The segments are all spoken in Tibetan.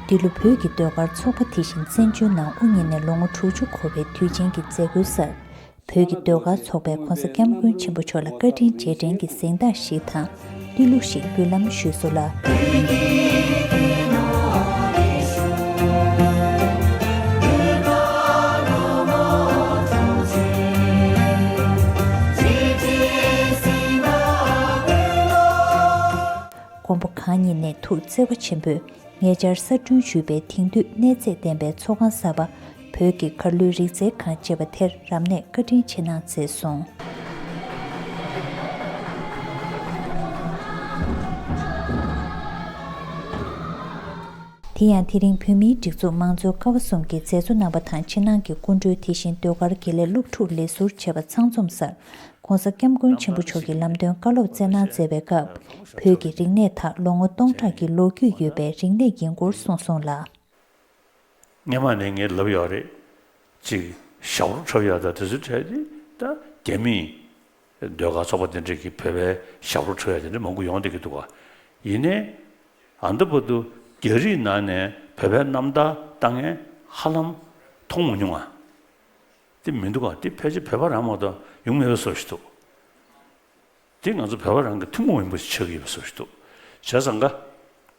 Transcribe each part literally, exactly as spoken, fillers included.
འདི་ལོ་བོད་ཀྱི་ཟློས་གར་ཚོགས་པ་དེ་བཞིན་བཙན་བྱོལ་ནང་དབུ་བརྙེས་ནས་ལོ་ངོ་དྲུག་ཅུ་འཁོར་བའི་དུས་ཆེན་གྱི་མཛད་སྒོའི་སར། བོད་ཀྱི་ཟློས་གར་ཚོགས་པས་༧གོང་ས་༧སྐྱབས་མགོན་ཆེན་པོ་མཆོག་ལ་བཀའ་དྲིན་རྗེས་དྲན་གྱི་གཟེངས་རྟགས་ཤིག་དང་། བསྟོད་གླུ་ཞིག་འབུལ་ལམ་ཞུས་སོང་ལ། མགོན་པོ་གང་ཉིད་ནས་ཐུགས་བརྩེ་བ་ཆེན་པོས། ཉེ་ཆར་གསར་སྐྲུན་ཞུས་པའི་དེང་དུས་གནས་ཚད་ལྡན་པའི་ཚོགས་ཁང་གསར་པ། བོད་ཀྱི་གར་གླུའི་རིག་རྩལ་ཁང་ཅེས་པ་དེར་རབ་གནས་བཀའ་དྲིན་ཆེ་གནང་མཛད་སོང་། དེ་ཡང་དེ་རིང་བོད་མིའི་སྒྲིག་འཛུགས་དམངས་གཙོའི་ཀ་བ་གསུམ་གྱི་མཛད་གཙོ་རྣམ་པ་དང་ཕྱི་ནང་གི་སྐུ་མགྲོན། དེ་བཞིན་ཟློས་གར་དགེ་ལས་སློབ་ཕྲུག་ལས་ཟུར་བྱས་པ་ཚང་འཛོམས་སར། ༸གོང་ས་༸སྐྱབས་མགོན་ཆེན་པོ་མཆོག་གིས་ལམ་སྟོན་བཀའ་སློབ་སྩལ་གནང་མཛད་པའི་སྐབས། བོད་ཀྱི་རིག་གནས་དག་ལོ་ངོ་སྟོང་ཕྲག་གི་ལོ་རྒྱུས་ཡོད་པའི་རིག་གནས་ཡིན་སྐོར་གསུངས་སོང་ལ། སྔན་མ་ནས་ངས་ལབ་ཡོད་རེད། ཅིག་ཞབས་བྲོ་འཁྲབ་ཡག་དང་དེ་ཚོའི་གྲས་དེ་ད་རྒྱ་མིས་ཟློས་གར་ཚོགས་པ་དེ་འདྲས་ཀྱིས་བོད་པའི་ཞབས་བྲོ་འཁྲབ་ཡག་དེ་འདྲས་མང་པོ་ཡོང་བསྡད་ཀྱི་འདུག་ག་ཡིན་ནའི་ཨ་འདི་བར་དུ་རྒྱ་རིགས་ནང་ནས་བོད་པའི་རྣམ་ཐར་ལྟ་མཁན་ཧ་ལམ་མཐོང་མ་མྱོང་ང་། དེ་མི་འདུག་ག་དེ་ཕལ་ཆེར་བོད་པ་རང་མ་གཏོགས་ཡོང་མེད་པའི་བཟོ་ཞིག་འདུག་དེ་ང་ཚོ་བོད་པ་རང་གི་ཐུན་མོང་མ་ཡིན་པ་ཞིག་ཆགས་ཀྱི་ཡོད་པའི་བཟོ་ཞིག་འདུག་བྱས་ཙང་ཀ་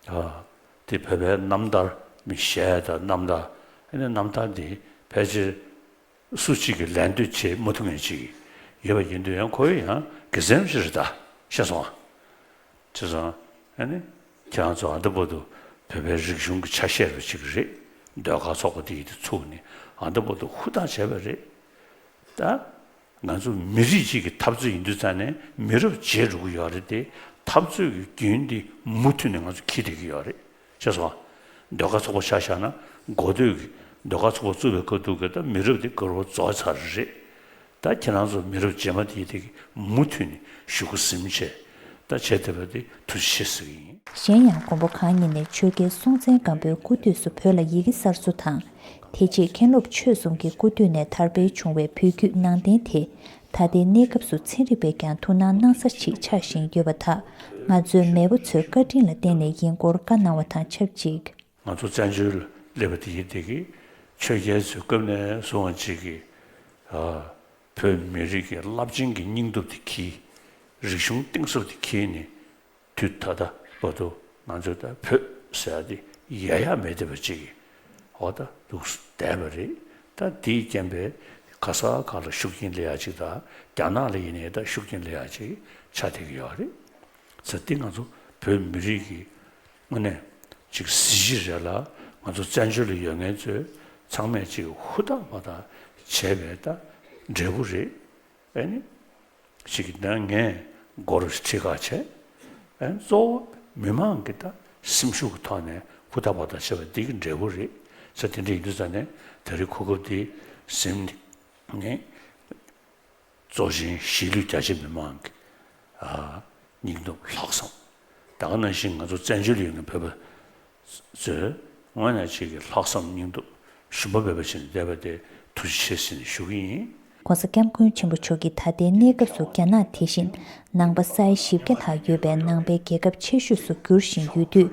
ཨ། དེ་བོད་པའི་རྣམ་ཐར་མི་གཞས་དང་རྣམ་ཐར་ཨ་ནི་རྣམ་ཐར་འདི་ཕལ་ཆེར་སུ་གཅིག་གིས་ལད་ཟློས་བྱེད་མ་ཐུབ་མཁན་ཅིག་ཡོད་པ་ཡིན་དུས་ཡང་ཁོ་ཡང་དགེ་མཚན་ཞིག་རེད་ད་ཤེས་སོང་ཨ། བྱས་ཙང་ཨ་ནི་ཁྱེད་རང་ཚོ་ཨ་འདི་བར་དུ་བོད་པའི་རིག་གཞུང་གི་ཆ་ཤས་རུ་ཅིག་རེད། ཟློས་གར་ཚོགས་པ་འདི་ཡིས་དེ་ཚུགས་ནས་ཨ་འདི་བར་དུ་ཧུར་ཐག་བྱས་པ་རེད་ད། ང་ཚོ་མི་རིགས་གཅིག་གི་འཐབ་རྩོད་ཡིན་དུས་ཙང་ནས་མི་རབས་བརྗེ་འགྲོ་གི་ཡོད་རེད་དེ། འཐབ་རྩོད་ཀྱི་རྒྱུན་འདི་མུ་མཐུད་ནས་ང་ཚོ་འཁྱེར་བསྡད་ཀྱི་ཡོད་རེད། ཤེས་སོང་ཨ། ཟློས་གར་ཚོགས་པ་ཆ་བཞག་ན་འགོ་སྟོད་ཀྱི་ཟློས་གར་ཚོགས་པ་བཙུགས་པའི་སྐབས་དུས་ཀྱི་ད་མི་རབས་འདི་དགའ་རབ་རྫོགས་ཚར་རེད། ད་ཁྱེད་རང་ཚོ་མི་རབས་རྗེས་མ་དེ་དེ་གི་མུ་མཐུད་ནས་གཞུག་གུ་ཟིན་བྱས་ད་བྱས་བསྡད་པ་དེ་ཐུགས་རྗེ་ཆེ་ཟེར་གྱི་ཡིན། གཞན་ཡང་མགོན་པོ་གང་ཉིད་ནས་ཆོས་རྒྱལ་སྲོང་བཙན་སྒམ་པོའི་སྐུ་དུས་སུ་བོད་ལ་ཡི་གེ་གསར་བཟོ་དང་། དེ་རྗེས་མཁན་སློབ་ཆོས་གསུམ་གྱི་སྐུ་དུས་ནས་དར་འཕེལ་བྱུང་བའི་བོད་བརྒྱུད་ནང་བསྟན་དེ། ད་ལྟའི་གནས་སྐབས་སུ་ཚན་རིག་པས་ཀྱང་ཐུགས་སྣང་གནང་ས་ཞིག་ཆགས་བཞིན་ཡོད་པ་དག་ང་ཚོའི་མེས་པོ་ཚོའི་བཀའ་དྲིན་ལ་བརྟེན་ནས་ཡིན་སྐོར་བཀའ་གནང་བ་དང་ཆབས་ཅིག་ང་ཚོ་བཙན་བྱོལ་ལ་སླེབས་པ་དེ་ཡིན་དེ་གི་ཆོས་རྒྱལ་ཚོའི་སྐབས་ནས་བཟུང་བ་ཅིག་གི་ཨ། བོད་མི་རིགས་ཀྱི་རླབས་ཆེན་གྱི་སྙིང་སྟོབས་དེ་འཁྱེར། རིག་གཞུང་གཏིང་ཟབ་དེ་འཁྱེར་ནས་དུས་ད་ལྟ་བར་དུ་ང་ཚོས་ད་བོད་ཟེར་ཡ་དེ་ཡལ་ཡག་མེད་བསྡད་པ་ཅིག་གི་འོ་ད་འདུག་བསྡད་པ་རེད། ད་དེའི་རྐྱེན་པས་ག་ས་ག་ལ་ཤུགས་རྐྱེན་སླེབས་ཡག་ཅིག་དང་རྒྱ་ནག་ལ་ཡིན་ནའི་ད་ཤུགས་རྐྱེན་སླེབས་ཡག་ཅིག་ཆགས་བསྡད་ཀྱི་ཡོད་རེད། ཟེར་འདི་ང་ཚོ་བོད་མི་རིགས་ཀྱི་དངོས་གནས་ཅིག་གཟི་བརྗིད་རེད་ལ་ང་ཚོ་བཙན་བྱོལ་ལ་ཡོད་མཁན་ཚོས་ཚང་མས་ཅིག་ཧུར་ཐག་པ་དང་བྱས་པའི་ད་འབྲས་བུ་རེད། ཨེ་ནི། ཅིག་ད་ངས་མགོ་རུ་ཁྲིད་ཁ་བྱས། ཨེ་གཙོ་བོ་མི་མང་གི་ད་སེམས་ཤུགས་ཀྱི་ཐོག་ནས་ཧུར་ཐག་པ་དང་བྱས་པ་འདི་གི་འབྲས་བུ་རེད། ཟེར་དེ་འདྲ་ཡིན་དུས་ཙང་ནས་ད་རེས་གོ་སྐབས་འདི་ཟིན་ནས་གཙོ་ཆེན་གཞིས་ལུས་རྒྱ་ཆེ་མི་མང་གི་ཨ་སྙིང་སྟོབས་ལྷག་བསམ། ད་ག་ནང་བཞིན་ང་ཚོ་བཙན་བྱོལ་ཡོད་མཁན་བོད་པ་ཚོས་དངོས་གནས་ཅིག་གི་ལྷག་བསམ་སྙིང་སྟོབས་ཞུམ་པ་མེད་པ་བྱས་ནས་བསྡད་པ་དེ་ཐུགས་རྗེ་ཆེ་ཟེར་ནས་ཞུ་གི་ཡིན། ༸གོང་ས་༸སྐྱབས་མགོན་ཆེན་པོ་མཆོག་གིས་ད་ལྟའི་གནས་སྐབས་སུ་རྒྱ་ནག་དེ་བཞིན་ནང་པ་ས་ཡ་བཞི་བརྒྱ་ལྷག་ཡོད་པའི་ནང་པའི་རྒྱལ་ཁབ་ཆེ་ཤོས་སུ་འགྱུར་བཞིན་ཡོད་དུས།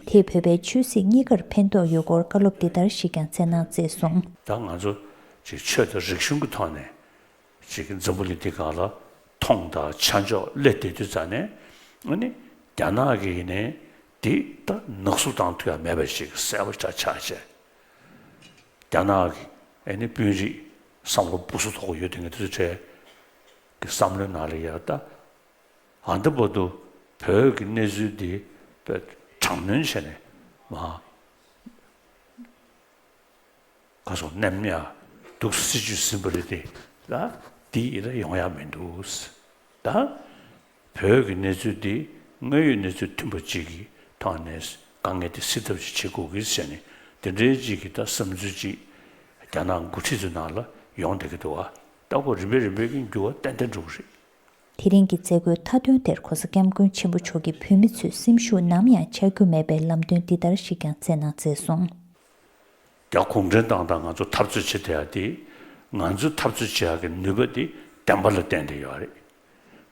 དེས་བོད་པའི་ཆོས་སྲིད་གཉིས་ཀར་ཕན་ཐོགས་ཡོད་སྐོར་བཀའ་སློབ་འདི་ལྟར་ཞིག་ཀྱང་སྩལ་གནང་མཛད་སོང་། ད་ང་ཚོ་ཅིག་ཆོས་དང་རིག་གཞུང་གི་ཐོག་ནས་ཅིག་འཛམ་བུ་གླིང་འདི་སྒང་ལ་མཐོང་དང་ཆ་འཇོག་སླེབས་བསྡད་དུས་ཙང་ནས་ཨ་ནི་རྒྱ་ནག་གིས་ནི་འདི་ད་ནག་བསུབ་བཏང་ཐུབ་ཡ་མེད་པ་ཞིག་གསལ་པོ་ཆགས་ཆགས་བྱས། རྒྱ་ནག་གི་ཨ་ནི་དཔོན་རིགས་བསམ་བློ་སྦུ་སུ་ཐོག་ཡོད་དེ་ངས་དེ་ཚོ་གྲས་ཀྱི་བསམ་བློའི་ནང་ལ་ཡ་ད་ཨ་འདི་བར་དུ་བོད་ཀྱི་གནས་ཚུལ་འདི་དཔེ་དྲག་གནོན་བྱས་ནས་མ་ག་སོང་མནན་ཡ་འདུག་སྲིད་ཇུས་ཟིན་པ་རེད་དེ་ལ་འདི་ཡི་ལ་ཡོང་ཡ་མི་འདུག་ད། བོད་ཀྱི་གནས་ཚུལ་འདི་དངོས་ཡོད་གནས་ཚུལ་མཐུན་པ་གཅིག་གི་ཐོག་ནས་དཀའ་ངལ་དེ་སེལ་ཐབས་ཤིག་བྱེད་དགོས་ཀྱི་ཟེར་ནས་དེ་འདྲའི་གཅིག་གི་ད་བསམ་ཚུལ་གཅིག་རྒྱ་ནག་འགོ་ཁྲིད་ཚོའི་ནང་ལ་ཡོང་བསྡད་ཀྱི་འདུག་བ། ལྟ་བུ་རིམ་པས་རིམ་པས་ཀྱི་འགྱུར་བ་ཏན་ཏན་འགྲོ་གི་རེད། དེ་རིང་གི་མཛད་སྒོའི་མཐའ་དོན་དེར་༸གོང་ས་༸སྐྱབས་མགོན་ཆེན་པོ་མཆོག་གིས་བོད་མི་ཚོའི་སེམས་ཤུགས་ནམ་ཡང་ཆག་རྒྱུ་མེད་པའི་ལམ་སྟོན་འདི་ལྟར་ཞིག་ཀྱང་སྩལ་གནང་མཛད་སོང་། རྒྱ་གུང་ཁྲན་ཏང་དང་ང་ཚོ་འཐབ་རྩོད་བྱེད་བསྡད་ཡ་དེ་ང་ཚོའི་འཐབ་རྩོད་བྱེད་ཡ་གི་ནུས་པ་དེ་བདེན་པ་ལ་བརྟེན་བསྡད་ཡོད་རེད།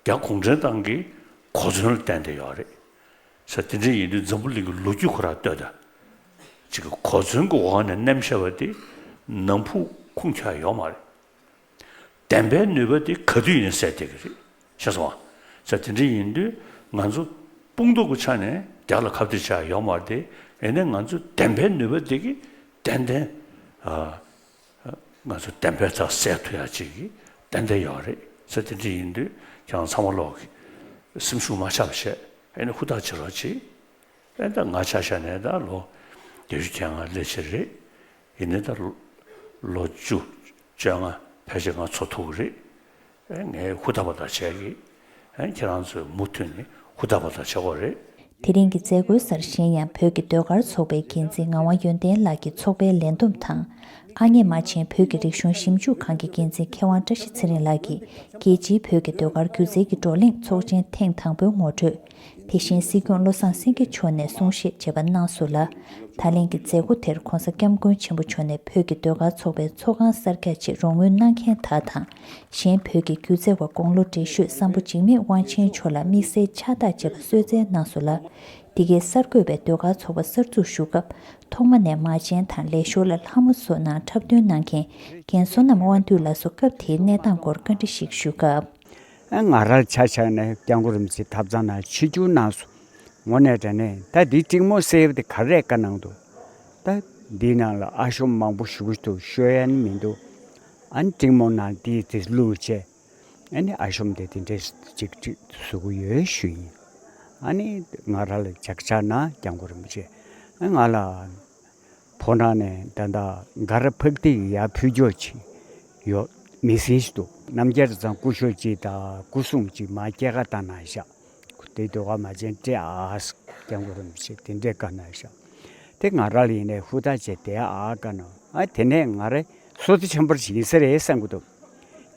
རྒྱ་གུང་ཁྲན་ཏང་གི་གོ་མཚོན་ལ་བརྟེན་བསྡད་ཡོད་རེད། ས་དེ་འདྲ་ཡིན་དུས་འཛམ་བུ་གླིང་གི་ལོ་རྒྱུས་ཁོ་རང་ལྟོས་དང་ ཅིག་གོ་མཚོན་གྱི་འོག་ནས་མནན་བྱས་པ་དེ་ནམ་ཕུགས་ཁུངས་འཁྱོལ་ཡོད་མ་རེད། བདེན་པའི་ནུས་པ་དེ་ག་དུས་ཡིན་ཟེར་བསྡད་ཀྱི་རེད། ཤེས་སོང་ང་། ཟེར་དེ་འདྲ་ཡིན་དུས་ང་ཚོ་དཔུང་སྡེ་གི་ཆ་ནས་རྒྱག་ལ་ཁ་གཏད་བྱ་ཡོད་མ་རེད་དེ། ཡིན་ནའི་ང་ཚོ་བདེན་པའི་ནུས་པ་དེ་གིས་ཏན་ཏན་ཨ། ང་ཚོ་བདེན་པའི་རྩ་གསལ་ཐུབ་ཡ་ཅིག་གི་ཏན་ཏན་ཡོད་རེད་ཟེར། དེ་འདྲ་ཡིན་དུས་ཁྱེད་རང་ཚང་མ་ལོག་གི་སེམས་ཤུགས་མ་ཆག་པ་བྱས། ཨེ་ནི་ཧུར་ཐག་བྱེད་རོགས་གྱིས། ཨེ་ད་ང་ཆ་བཞག་ནས་ད་ལོ་བརྒྱད་ཅུ་གྱ་ལྔ་སླེབས་ཀྱི་རེད། ཡིན་ནའི་ད་ལོ་བཅུ་བཅོ་ལྔ་ཕལ་ཆེར་ང་འཚོ་ཐུབ་ཀྱི་རེད། ཨེ་ངས་ཧུར་ཐག་པ་ཐག་བྱས་ཀྱི། ཨེ་ཁྱེད་རང་ཚོས་མུ་མཐུད་ནས་ཧུར་ཐག་པ་ཐག་བྱེད་དགོས་རེད། དེ་རིང་གི་མཛད་སྒོའི་སར་གཞན་ཡང་བོད་ཀྱི་ཟློས་གར་ཚོགས་པའི་འགན་འཛིན་ངག་དབང་ཡོན་ཏན་ལགས་ཀྱིས་ཚོགས་པའི་ལས་བསྡོམས་དང་། ཨ་མྱེས་རྨ་ཆེན་བོད་ཀྱི་རིག་གཞུང་ཞིབ་འཇུག་ཁང་གི་འགན་འཛིན་མཁས་དབང་བཀྲ་ཤིས་ཚེ་རིང་ལགས་ཀྱིས་རྒྱལ་སྤྱིའི་བོད་ཀྱི་ཟློས་གར་སྒྱུ་རྩལ་གྱི་བགྲོ་གླེང་ཚོགས་ཆེན་ཐེངས་དང་པོའི་ངོ་སྤྲོད། དེ་བཞིན་སྲིད་སྐྱོང་བློ་བཟང་སེང་གེ་མཆོག་ནས་གསུང་བཤད་བྱས་པ་གནང་སོང་ལ། ད་ལན་གྱི་མཛད་སྒོ་དེར་༧གོང་ས་༧སྐྱབས་མགོན་ཆེན་པོ་མཆོག་ནས་བོད་ཀྱི་ཟློས་གར་ཚོགས་པའི་ཚོགས་ཁང་གསར་རྒྱག་ཆེད་རོགས་དངུལ་གནང་མཁན་དག་དང་། གཞན་བོད་ཀྱི་སྒྱུ་རྩལ་བ་དགུང་ལོ་བགྲེས་ཤོས་བསམ་ཕོ་འཇིགས་མེད་དབང་ཆེན་མཆོག་ལ་དམིགས་བསལ་ཕྱག་རྟགས་བཅས་པ་གསོལ་སྩལ་གནང་སོང་ལ། འདི་གའི་གསར་འགོད་པས་ཟློས་གར་ཚོགས་པ་གསར་འཛུགས་ཞུ་སྐབས་ཐོག་མ་ནས་མ་བྱན་དང་ལས་ཞོར་ལ་ལྷ་མོ་བཟོ་གནང་འཁྲབ་སྟོན་གནང་མཁན་རྒན་བསོད་ནམས་དབང་འདུས་ལགས་སུ་སྐབས་དེའི་གནས་སྟངས་སྐོར་བཀའ་འདྲི་ཞིག་ཞུ་སྐབས། ཨ་ང་རང་ཆ་བཞག་ནས་སྐྱབས་མགོན་རིན་པོ་ཆེ་ཐབ་ཚང་ནང་ཆིབས་བསྒྱུར་གནང་སོང་། དངོས་གནས་དྲང་གནས་ད་འདི་ཀྲིང་མོ་ཟེར་བ་དེ་ག་རེ་བཀའ་གནང་འདུག་ད་འདི་ནང་ལ་ཨ་ཤོམ་མང་པོ་ཞེ་པོ་ཅིག་འདུག་ཤོད་ཡ་ནི་མི་འདུག་ཨ་ནི་ཀྲིང་མོ་ནང་འདི་དེ་བླུགས་བྱས། ཨ་ནི་ཨ་ཤོམ་དེ་དེ་འདྲས་ཅིག་ཅིག་བཟོ་གི་ཡོད་ཞུ་ཡིན། ཨ་ནི་ང་རང་ལ་ཅིག་ཆ་ན་སྐྱབས་མགོན་རིན་པོ་ཆེ་ཨ་ང་ལ་ཕོ་བྲང་ནས་ད་ལྟ་ག་ར་ཕག་སྟེ་ཡར་ཕུལ་ཕྱོགས་ཅིག་ཡོད། མི་སྲིད་ཞིག་འདུག་རྣམ་རྒྱལ་གྲྭ་ཚང་སྐུ་ཞབས་ཅིག་དང་སྐུ་སྲུང་ཅིག་མར་སྐྱེལ་ཀ་བཏང་གནང་ཤག་དེ་ཟློས་གར་མ་བྱན་སྤྲད་ཨ། སྐྱབས་མགོན་རིན་པོ་ཆེ་དེ་འདྲས་བཀའ་གནང་ཤག་དེ་ང་རང་ལ་ཡིན་ནའི་ཧུར་ཐག་བྱས་བསྡད་ཨ་བཀའ་གནང་། ཨ་དེ་ནས་ང་རེ་བསོད་བདེ་ཆེན་པོ་ཞིག་ཡིན་ས་རེད་བསམ་གྱི་འདུག་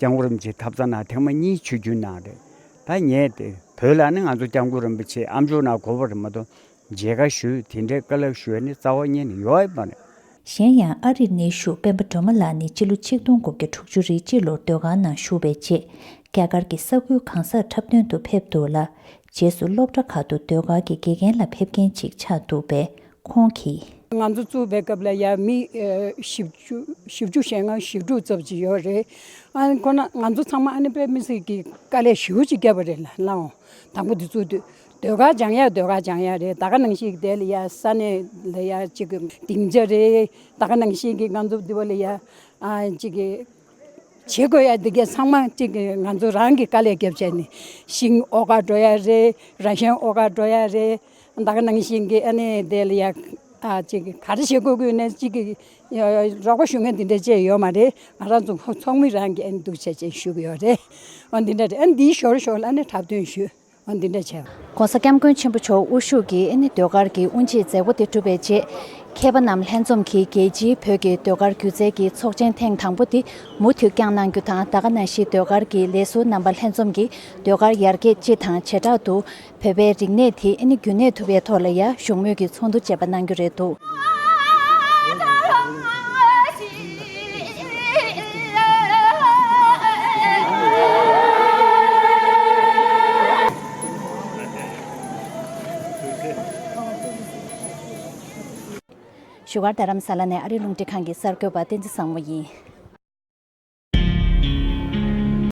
སྐྱབས་མགོན་རིན་པོ་ཆེ་ཐབ་ཚང་ནང་ཐེངས་མ་གཉིས་ཆིབས་བསྒྱུར་གནང་རེད། ད་ངས་དེ་བོད་ལ་ནི་ང་ཚོ་སྐྱབས་མགོན་རིན་པོ་ཆེ་ཨ་མཆོག་ནང་གོ་བ་རེད་མ་གཏོགས་མཇལ་ཁ་ཞུས་དེ་འདྲའི་བཀའ་སློབ་ཞུས་ནི་རྩ་བ་ཉིད་ནས་ཡོད་མ་རེད། གཞན་ཡང་ཨ་རིར་གནས་བཞུགས་སྤེན་པ་སྒྲོལ་མ་ལགས་ནི་སྤྱི་ལོ་ཆིག་སྟོང་དགུ་བརྒྱ་དྲུག་ཅུ་རེ་གཅིག་ལོར་ཟློས་གར་ནང་ཞུགས་པའི་རྗེས། རྒྱ་གར་གྱི་ས་ཁུལ་གང་སར་འཁྲབ་སྟོན་དུ་ཕེབས་འདུག་ལ། རྗེས་སུ་སློབ་གྲྭ་ཁག་ཏུ་ཟློས་གར་གྱི་དགེ་རྒན་ལ་ཕེབས་མཁན་ཅིག་ཆགས་འདུག་པས་ཁོང་གིས། ང་ཚོ་བཙུགས་པའི་སྐབས་ལ་ཡ་མི་ཨ་བཞི་བཅུ་བཞི་བཅུ་ཞེ་ལྔ་བཞི་དྲུག་ཙམ་ཅིག་ཡོད་རེད། ཨ་ཁོ་ན་ང་ཚོ་ཚང་མ་ཨ་ནི་དཔེ་མི་སྲིད་ཀྱི་དཀའ་ལས་ཞེ་པོ་ཅིག་བརྒྱབ་པ་རེད་ལ་ལའོ། དང་པོ་འདི་ཚོ་ཟློས་གར་སྦྱང་ཡ་ཟློས་གར་སྦྱང་ཡ་རེད། ད་ག་ནང་བཞིན་དེ་ལ་ཡ་ས་གནས་ལ་ཡ་ཅིག་གི་སྡིངས་ཆ་རེད། ད་ག་ནང་བཞིན་གྱི་ང་ཚོ་འདི་བ་ལ་ཡ་ཨ་ཅིག་གི་བྱེད་དགོས་ཡ་འདི་གས་ཚང་མ་ཅིག་གི་ང་ཚོ་རང་གི་དཀའ་ལས་བརྒྱབ་བྱས་ནས་ཤིང་ཨོ་ག་འགྲོ་ཡ་རེད། ར་ཤན་ཨོ་ག་འགྲོ་ཡ་རེད། ད་ག་ནང་བཞིན་གྱི་ཨ་ནི་དེ་ལ་ཡ་ཨ་ཅིག་གི་ག་རེ་བྱེད་དགོས་དགོས་ནས་ཅིག་གི་རོགས་པ་ཞུ་མཁན་འདི་འདྲ་ཅིག་ཡོད་མ་རེད། ང་རང་ཚོ་ཚོགས་མི་རང་གི་ཨ་ནི་འདུག་བྱས་བྱས་ཞུ་གི་ཡོད་རེད། ཨ་འདི་འདྲ་རེད། ཨ་འདིའི་ཞོར་ཞོར་ལ་ཨ་ནི་འཁྲབ་སྟོན་ཞུས། ཨ་འདི་འདྲ་བྱས། ༸གོང་ས་༸སྐྱབས་མགོན་ཆེན་པོ་མཆོག་དབུ་བཞུགས་ཀྱིས་ཨ་ནི་ཟློས་གར་གྱི་དབུ་འབྱེད་མཛད་སྒོ་དེ་གྲུབ་པའི་རྗེས། མཁས་པ་རྣམས་ལྷན་འཛོམས་ཀྱིས་རྒྱལ་སྤྱིའི་བོད་ཀྱི་ཟློས་གར་སྒྱུ་རྩལ་གྱི་ཚོགས་ཆེན་ཐེངས་དང་པོ་དེ་མུ་མཐུད་བསྐྱངས་གནང་རྒྱུ་དང་། ད་ག་ནང་བཞིན་ཟློས་གར་གྱི་ལས་ཟུར་རྣམ་པ་ལྷན་འཛོམས་ཀྱིས་ཟློས་གར་ཡར་རྒྱས་སྤྱི་དང་བྱེ་བྲག་ཏུ་བོད་པའི་རིག་གནས་དེ་ཨ་ནི་རྒྱུན་གནས་ཐུབ་པའི་ཐོག་ལ་ཡ་བཞུགས་མོལ་གྱི་ཚོགས་འདུ་བཅས་པ་གནང་རྒྱུ་རེད་འདུག་བཞུགས་སྒར་རྡ་རམ་ས་ལ་ནས་ཨ་རིའི་རླུང་འཕྲིན་ཁང་གི་གསར་འགོད་པ་བསྟན་འཛིན་བཟང་མོ་ཡིན།